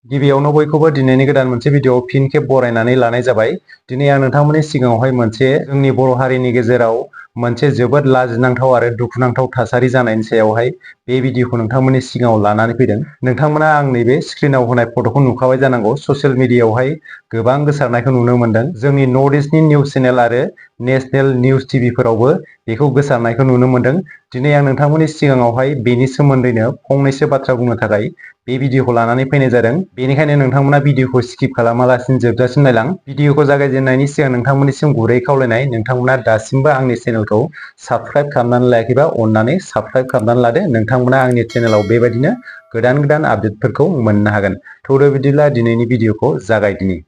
गिबियावनो बयखौबो दिनैनि गोदान मोनसे भिडिअ फिन खेब बरायनानै लानाय जाबाय। दिनै आं नोंथांमोननि सिगाङावहाय मोनसे जोंनि बर' हारिनि गेजेराव मोनसे जोबोद लाजिनांथाव आरो दुखुनांथाव थासारि जानायनि सायावहाय बे भिडिअखौ नोंथांमोननि सिगाङाव लानानै फैदों। नोंथांमोना आं नैबे स्क्रिनाव होनाय फट'खौ नुखाबाय जानांगौ। ससियेल मिडियायावहाय गोबां गोसारनायखौ नुनो मोनदों। जोंनि नर्थ इस्टनि निउस चेनेल आरो नेसनेल निउस टिभिफोरावबो बेखौ गोसारनायखौ नुनो मोनदों। दिनै आं नोंथांमोननि सिगाङावहाय बेनि सोमोन्दैनो फंनैसो बाथ्रा बुंनो थाखाय बे भिडिअखौ लानानै फैनाय जादों। बेनिखायनो नोंथांमोना भिडिअखौ स्किप खालामालासिनो जोबजासिम नायलां। भिडिअखौ जागायजेननायनि सिगां नोंथांमोननिसिम गुरै खावलायनाय, नोंथांमोना दासिमबो आंनि चेनेलखौ साबस्क्राइब खालामनानै लायाखैबा अननानै साबस्क्राइब खालामनानै लादो। नोंथांमोना आंनि चेनेलाव बेबायदिनो गोदान गोदान आपडेटफोरखौ मोननो हागोन। थौदो बिदिब्ला दिनैनि भिडिअखौ जागायदिनि।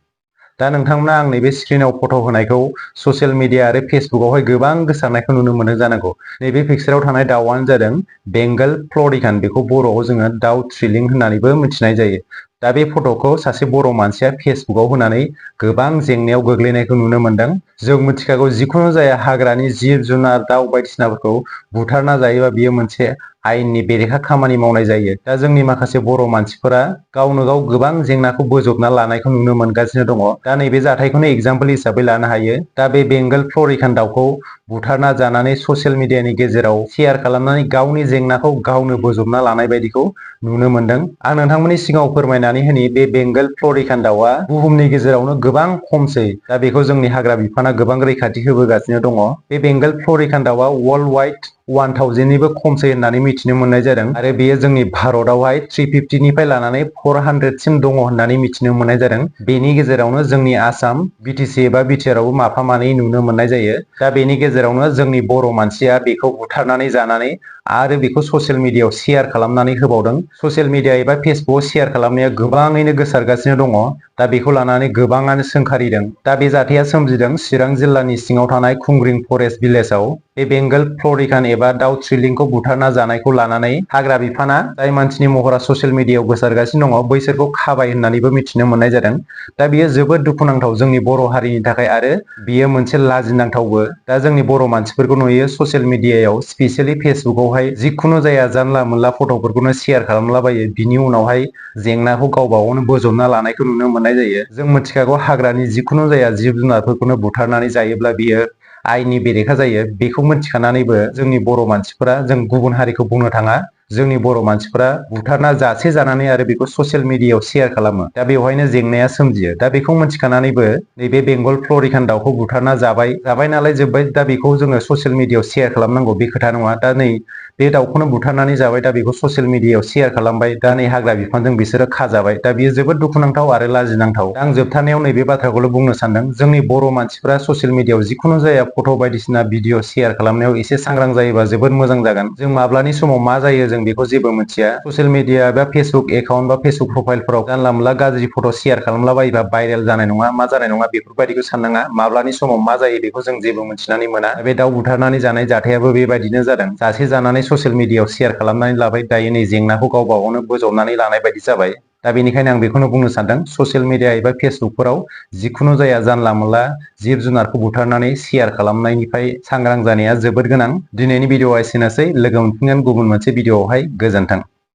दा नोंथांमोना आं नैबे स्क्रिनाव फट' होनायखौ ससियेल मिडिया आरो फेसबुकआवहाय गोबां गोसारनायखौ नुनो मोनो जानांगौ। नैबे पिक्साराव थानाय दाउआनो जादों बेंगल फ्लरिकान। बेखौ बर'आव जोङो दाउ थ्रिलिं होननानैबो मिथिनाय जायो। दा बे फट'खौ सासे बर' मानसिया फेसबुकआव होनानै गोबां जेंनायाव गोग्लैनायखौ नुनो मोनदों। जों मिथिखागौ जिखुनु जाया हाग्रानि जिब जुनार दाउ बायदिसिनाफोरखौ बुथारना जायोबा बियो मोनसे आयेननि बेरेखा खामानि मावनाय जायो। दा जोंनि माखासे बर' मानसिफोरा गावनो गाव गोबां जेंनाखौ बोजबना लानायखौ नुनो मोनगासिनो दङ। दा नैबे जाथायखौनो एगजाम्पोल हिसाबै लानो हायो। दा बे बेंगल फ्लरिकान दाउखौ बुथारना जानानै ससियेल मिडियानि गेजेराव शेयार खालामनानै गावनि जेंनाखौ गावनो बोजबना लानाय बायदिखौ नुनो मोनदों। आं नोंथांमोननि सिगाङाव फोरमायनानै होनि बे बेंगल फ्लरिकान दाउआ बुहुमनि गेजेरावनो गोबां खमसै। दा बेखौ जोंनि हाग्रा बिफाना गोबां रैखाथि होबोगासिनो दङ। बे बेंगल फ्लरिकान दाउआ वर्ल्ड वाइड 1000निबो खमसै होननानै मिथिनो मोननाय जादों। आरो बेयो जोंनि भारतआवहाय 350निफ्राय लानानै 400सिम दङ होननानै मिथिनो मोननाय जादों। बेनि गेजेरावनो जोंनि आसाम बिटिसि एबा बिटिआरआवबो माफा मानै नुनो मोननाय जायो। दा बेनि गेजेरावनो जोंनि बर' मानसिया बेखौ बुथारनानै जानानै आरो बेखौ ससियेल मिडियायाव शेयार खालामनानै होबावदों। ससियेल मिडिया एबा फेसबुकआव शेयार खालामनाया गोबाङैनो गोसारगासिनो दङ। दा बेखौ लानानै गोबाङानो सोंखारिदों। दा बे जाथाया सोमजिदों चिरां जिल्लानि सिङाव थानाय खुंग्रिं फरेस्ट भिलेजाव। बे बेंगल फ्लरिकान एबा दाउ थ्रिलिंखौ बुथारना जानायखौ लानानै हाग्रा बिफाना जाय मानसिनि महरा ससियेल मिडियायाव गोसारगासिनो दङ बैसोरखौ खाबाय होननानैबो मिथिनो मोननाय जादों। दा बेयो जोबोद दुखुनांथाव जोंनि बर' हारिनि थाखाय आरो बियो मोनसे लाजिनांथावबो। दा जोंनि बर' मानसिफोरखौ नुयो ससियेल मिडियायाव स्पेसियेलि फेसबुकआवहाय जिखुनु जाया जानला मोनला फट'फोरखौनो शेयार खालामलाबायो। बिनि उनावहाय जेंनाखौ गावबा गावनो बोजबना लानायखौ नुनो मोननाय जायो। जों मिथिखागौ हाग्रानि जिखुनु जाया जिब जुनारफोरखौनो बुथारनानै जायोब्ला बियो आयेननि बेरेखा जायो। बेखौ मिथिखानानैबो जोंनि बर' मानसिफोरा, जों गुबुन हारिखौ बुंनो थाङा, जोंनि बर' मानसिफोरा बुथारना जासे जानानै आरो बेखौ ससियेल मिडियायाव शेयार खालामो। दा बेवहायनो जेंनाया सोमजियो। दा बेखौ मिथिखानानैबो नैबे बेंगल फ्लरिकान दाउखौ बुथारना जाबाय नालाय जोब्बाय। दा बेखौ जोङो ससियेल मिडियायाव शेयार खालामनांगौ बे खोथा नङा। दा नै बे दाउखौनो बुथारनानै जाबाय। दा बेखौ ससियेल मिडियायाव शेयार खालामबाय। दा नै हाग्रा बिफानजों बिसोरो खाजाबाय। दा बियो जोबोद दुखुनांथाव आरो लाजिनांथाव। दा आं जोबथारनायाव नैबे बाथ्राखौल' बुंनो सानदों, जोंनि बर' मानसिफोरा ससियेल मिडियायाव जिखुनु जाया फट' बायदिसिना भिडिअ शेयार खालामनायाव एसे सांग्रां जायोबा जोबोद मोजां जागोन। जों माब्लानि समाव मा जायो जों बेखौ जेबो मिथिया। ससियेल मिडिया एबा फेसबुक एकाउन्ट बा फेसबुक प्रफाइलफोराव जानला मोनला गाज्रि फट' शेयार खालामलाबायोबा भाइरेल जानाय नङा, मा जानाय नङा बेफोरबायदिखौ साननाङा। माब्लानि समाव मा जायो बेखौ जों जेबो मिथिनानै मोना। बे दाउ बुथारनानै जानाय जाथायाबो बेबायदिनो जादों। जासे जानानै ससियेल मिडियायाव शेयार खालामनानै लाबाय। दायो नै जेंनाखौ गावबा गावनो बोजबनानै लानाय बायदि जाबाय। दा बेनिखायनो आं बेखौनो बुंनो सानदों, ससियेल मिडिया एबा फेसबुकफोराव जिखुनु जाया जानला मोनला जिब जुनारखौ बुथारनानै शेयार खालामनायनिफ्राय सांग्रां जानाया जोबोद गोनां। दिनैनि भिडिअआ एसेनोसै। लोगो मोनफिनगोन गुबुन मोनसे भिडिअआवहाय। गोजोन्थों।